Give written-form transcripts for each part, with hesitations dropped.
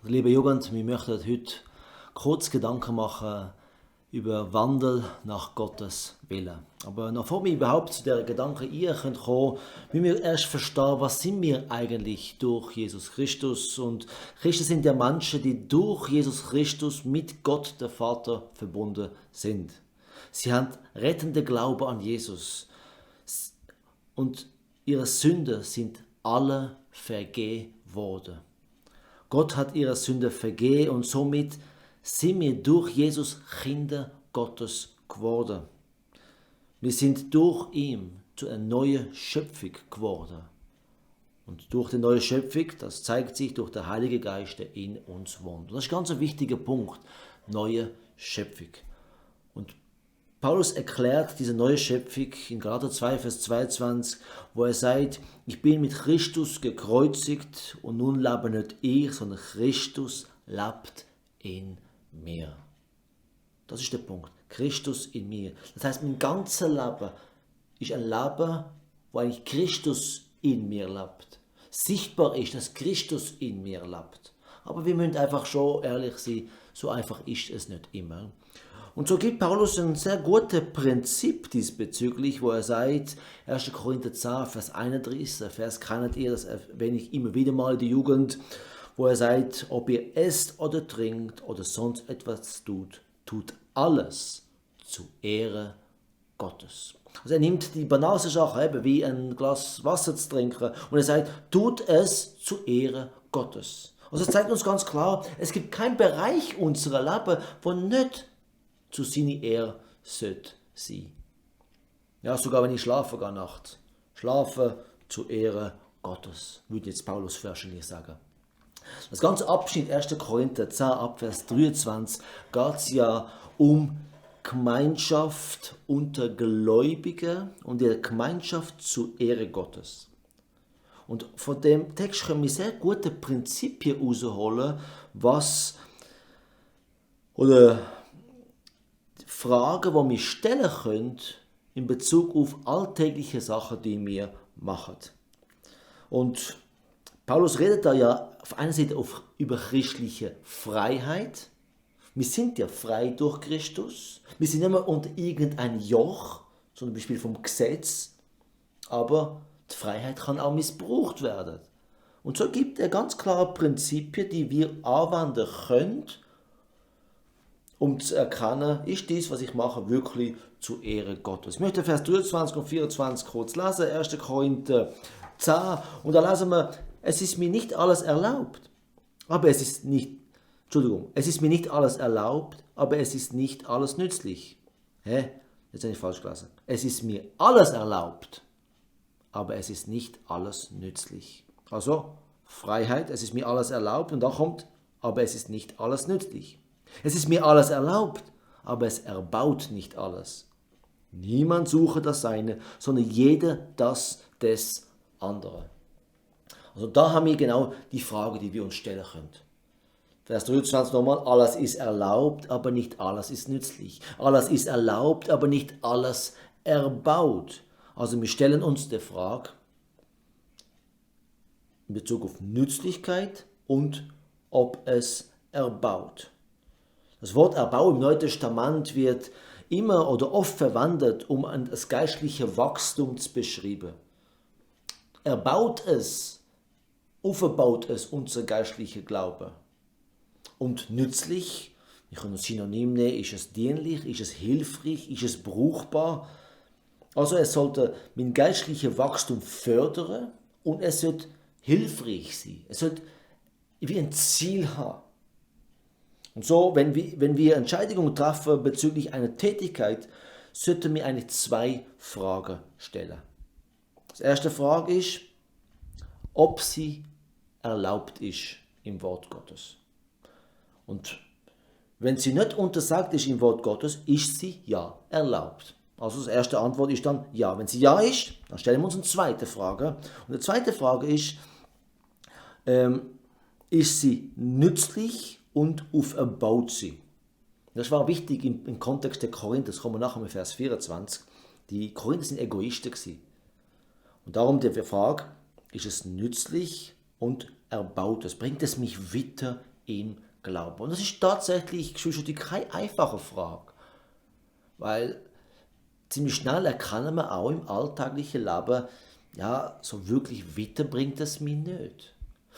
Liebe Jugend, wir möchten heute kurz Gedanken machen über Wandel nach Gottes Willen. Aber noch bevor wir überhaupt zu der Gedanken kommen können, müssen wir erst verstehen, was sind wir eigentlich durch Jesus Christus. Und Christen sind ja Menschen, die durch Jesus Christus mit Gott, der Vater, verbunden sind. Sie haben rettende Glaube an Jesus. Und ihre Sünden sind alle vergeben worden. Gott hat ihre Sünde vergeben und somit sind wir durch Jesus Kinder Gottes geworden. Wir sind durch ihn zu einer neuen Schöpfung geworden. Und durch die neue Schöpfung, das zeigt sich durch den Heiligen Geist, der in uns wohnt. Und das ist ein ganz wichtiger Punkt, neue Schöpfung. Und Paulus erklärt diese neue Schöpfung in Galater 2, Vers 22, wo er sagt, ich bin mit Christus gekreuzigt und nun lebe nicht ich, sondern Christus lebt in mir. Das ist der Punkt. Christus in mir. Das heißt, mein ganzes Leben ist ein Leben, wo eigentlich Christus in mir lebt. Sichtbar ist, dass Christus in mir lebt. Aber wir müssen einfach schon ehrlich sein, so einfach ist es nicht immer. Und so gibt Paulus ein sehr gutes Prinzip diesbezüglich, wo er sagt, 1. Korinther 10, Vers 31, Vers kennt ihr, das erwähne ich immer wieder mal in der Jugend, wo er sagt, ob ihr esst oder trinkt oder sonst etwas tut, tut alles zu Ehre Gottes. Also er nimmt die banalste Sache, eben wie ein Glas Wasser zu trinken, und er sagt, tut es zu Ehre Gottes. Also es zeigt uns ganz klar, es gibt keinen Bereich unserer Leben, wo nicht zu seiner Ehre sollte sein. Ja, sogar wenn ich schlafe gehe nachts. Schlafe zu Ehre Gottes, würde jetzt Paulus wahrscheinlich sagen. Das ganze Abschnitt 1. Korinther 10 ab Vers 23 geht es ja um Gemeinschaft unter Gläubigen und ihre Gemeinschaft zu Ehre Gottes. Und von dem Text können wir sehr gute Prinzipien herausholen, Fragen, die wir stellen können in Bezug auf alltägliche Sachen, die wir machen. Und Paulus redet da ja auf einer Seite über christliche Freiheit. Wir sind ja frei durch Christus. Wir sind nicht mehr unter irgendein Joch, zum Beispiel vom Gesetz. Aber die Freiheit kann auch missbraucht werden. Und so gibt er ganz klare Prinzipien, die wir anwenden können, um zu erkennen, ist dies, was ich mache, wirklich zu Ehre Gottes. Ich möchte Vers 23 und 24 kurz lesen, 1. Korinther 10, und da lesen wir, es ist mir nicht alles erlaubt, aber es ist mir nicht alles erlaubt, aber es ist nicht alles nützlich. Jetzt habe ich falsch gelesen. Es ist mir alles erlaubt, aber es ist nicht alles nützlich. Also, Freiheit, es ist mir alles erlaubt, und da kommt, aber es ist nicht alles nützlich. Es ist mir alles erlaubt, aber es erbaut nicht alles. Niemand suche das Seine, sondern jeder das des anderen. Also da haben wir genau die Frage, die wir uns stellen können. Vers 23 nochmal, alles ist erlaubt, aber nicht alles ist nützlich. Alles ist erlaubt, aber nicht alles erbaut. Also wir stellen uns die Frage in Bezug auf Nützlichkeit und ob es erbaut. Das Wort Erbau im Neuen Testament wird immer oder oft verwendet, um das geistliche Wachstum zu beschreiben. Erbaut es, aufbaut es unser geistlicher Glaube. Und nützlich, ich kann ein Synonym nehmen, ist es dienlich, ist es hilfreich, ist es brauchbar. Also es sollte mein geistliches Wachstum fördern und es sollte hilfreich sein. Es sollte wie ein Ziel haben. Und so, wenn wir Entscheidungen treffen bezüglich einer Tätigkeit, sollten wir eigentlich zwei Fragen stellen. Die erste Frage ist, ob sie erlaubt ist im Wort Gottes. Und wenn sie nicht untersagt ist im Wort Gottes, ist sie ja erlaubt. Also die erste Antwort ist dann ja. Wenn sie ja ist, dann stellen wir uns eine zweite Frage. Und die zweite Frage ist sie nützlich und aufbaut sie? Das war wichtig im Kontext der Korinther, das kommen wir nachher mit Vers 24. Die Korinther sind Egoisten gewesen. Und darum die Frage, ist es nützlich und erbaut es? Bringt es mich weiter im Glauben. Und das ist tatsächlich, Geschwister, keine einfache Frage, weil ziemlich schnell erkennen wir auch im alltäglichen Leben, ja, so wirklich weiter bringt es mich nicht.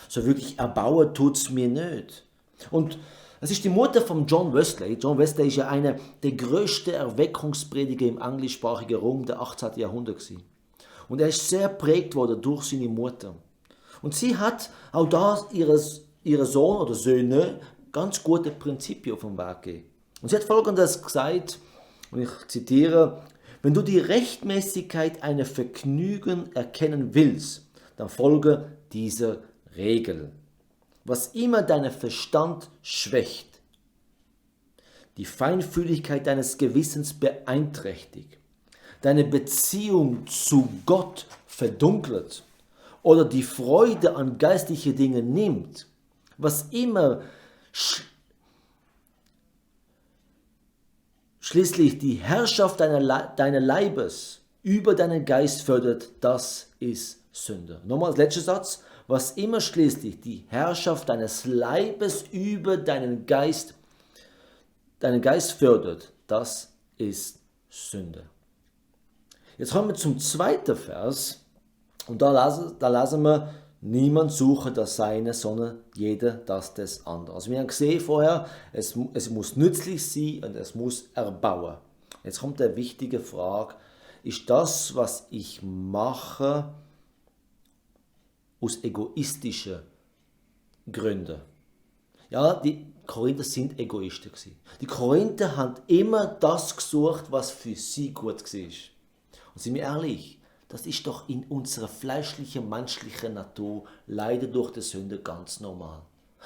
So wirklich erbauen tut es mir nicht. Und es ist die Mutter von John Wesley. John Wesley ist ja einer der größten Erweckungsprediger im englischsprachigen Rom der 18. Jahrhundert gewesen. Und er ist sehr prägt worden durch seine Mutter. Und sie hat auch da ihren Sohn oder Söhne ganz gute Prinzipien auf den Weg gegeben. Und sie hat Folgendes gesagt, und ich zitiere: Wenn du die Rechtmäßigkeit einer Vergnügen erkennen willst, dann folge dieser Regel. Was immer deinen Verstand schwächt, die Feinfühligkeit deines Gewissens beeinträchtigt, deine Beziehung zu Gott verdunkelt oder die Freude an geistlichen Dingen nimmt, was immer schließlich die Herrschaft deiner Leibes über deinen Geist fördert, das ist Sünde. Nochmal als letzter Satz: Was immer schließlich die Herrschaft deines Leibes über deinen Geist fördert, das ist Sünde. Jetzt kommen wir zum zweiten Vers und da lassen wir: Niemand suche das Seine, sondern jeder das des anderen. Also wir haben gesehen vorher, es muss nützlich sein und es muss erbauen. Jetzt kommt eine wichtige Frage: Ist das, was ich mache, aus egoistischen Gründen? Ja, die Korinther sind Egoisten gewesen. Die Korinther haben immer das gesucht, was für sie gut war. Und sind wir ehrlich, das ist doch in unserer fleischlichen, menschlichen Natur leider durch die Sünde ganz normal.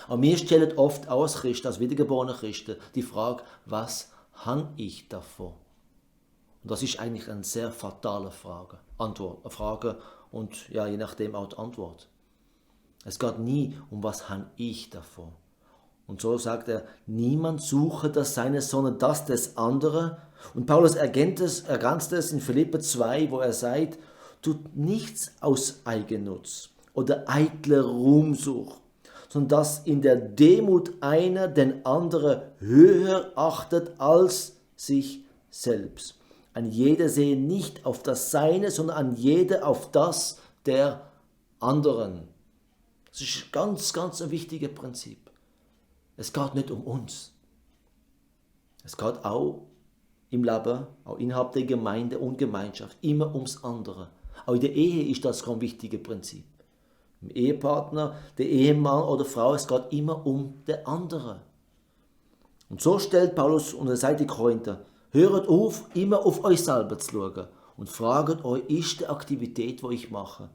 Aber wir stellen oft als Christen, als wiedergeborene Christen, die Frage: Was habe ich davon? Und das ist eigentlich eine sehr fatale Frage und ja, je nachdem auch die Antwort. Es geht nie um was habe ich davon. Und so sagt er: Niemand suche das Seine, sondern das des anderen. Und Paulus ergänzt es in Philipper 2, wo er sagt: Tut nichts aus Eigennutz oder eitler Ruhmsucht, sondern dass in der Demut einer den anderen höher achtet als sich selbst. Ein jeder sehe nicht auf das Seine, sondern ein jeder auf das der anderen. Das ist ganz, ganz ein wichtiges Prinzip. Es geht nicht um uns. Es geht auch im Leben, auch innerhalb der Gemeinde und Gemeinschaft, immer ums andere. Auch in der Ehe ist das ein wichtiges Prinzip. Im Ehepartner, der Ehemann oder Frau, es geht immer um den anderen. Und so stellt Paulus und er sagt die Korinther: Hört auf, immer auf euch selber zu schauen und fragt euch: Ist die Aktivität, die ich mache,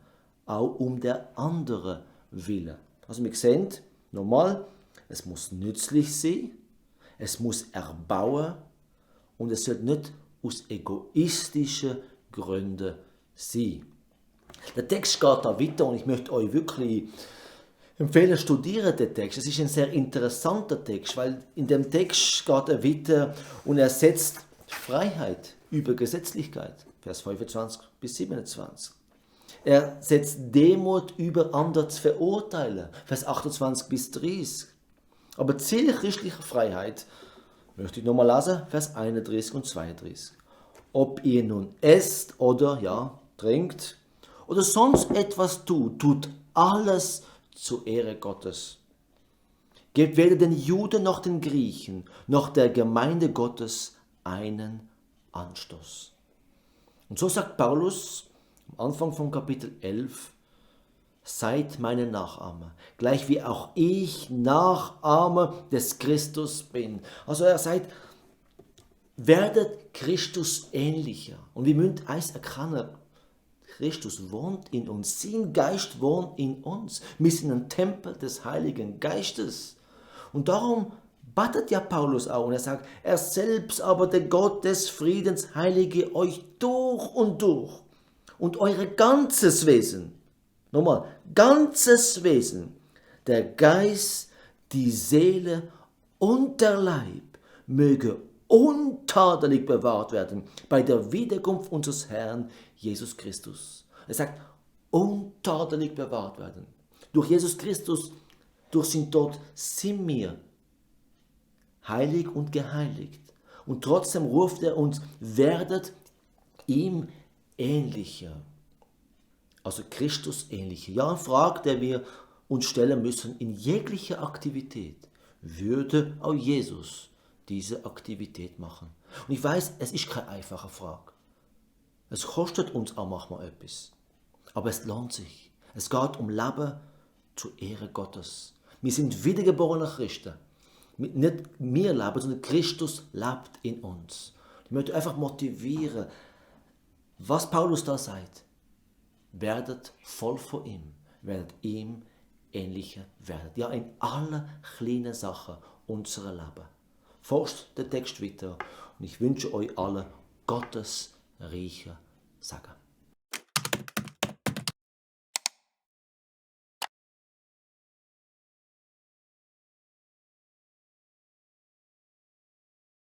auch um der anderen willen? Also wir sehen, nochmal, es muss nützlich sein, es muss erbauen und es soll nicht aus egoistischen Gründen sein. Der Text geht da weiter und ich möchte euch wirklich empfehlen, studiert den Text. Es ist ein sehr interessanter Text, weil in dem Text geht er weiter und er setzt Freiheit über Gesetzlichkeit, Vers 25 bis 27. Er setzt Demut über andere zu verurteilen, Vers 28 bis 30. Aber Ziel christlicher Freiheit möchte ich nochmal lesen, Vers 31 und 32. Ob ihr nun esst oder trinkt oder sonst etwas tut alles zur Ehre Gottes. Gebt weder den Juden noch den Griechen noch der Gemeinde Gottes einen Anstoß. Und so sagt Paulus am Anfang von Kapitel 11: Seid meine Nachahmer, gleich wie auch ich Nachahmer des Christus bin. Also er sagt, werdet Christus ähnlicher. Und wir müssen eins erkennen: Christus wohnt in uns, sein Geist wohnt in uns. Wir sind ein Tempel des Heiligen Geistes. Und darum bittet ja Paulus auch und er sagt: Er selbst aber, der Gott des Friedens, heilige euch durch und euer ganzes Wesen. Nochmal, ganzes Wesen, der Geist, die Seele und der Leib möge untadelig bewahrt werden bei der Wiederkunft unseres Herrn Jesus Christus. Er sagt, untadelig bewahrt werden. Durch Jesus Christus Durch seinen Tod sind wir heilig und geheiligt. Und trotzdem ruft er uns, werdet ihm ähnlicher. Also Christus ähnlicher. Ja, eine Frage, der wir uns stellen müssen in jeglicher Aktivität. Würde auch Jesus diese Aktivität machen? Und ich weiß, es ist keine einfache Frage. Es kostet uns auch manchmal etwas. Aber es lohnt sich. Es geht um Leben zur Ehre Gottes. Wir sind wiedergeborene Christen. Nicht wir leben, sondern Christus lebt in uns. Ich möchte einfach motivieren, was Paulus da sagt. Werdet voll von ihm. Werdet ihm ähnlicher werden. Ja, in allen kleinen Sachen unserer Leben. Forscht den Text weiter und ich wünsche euch alle Gottes reichen Segen.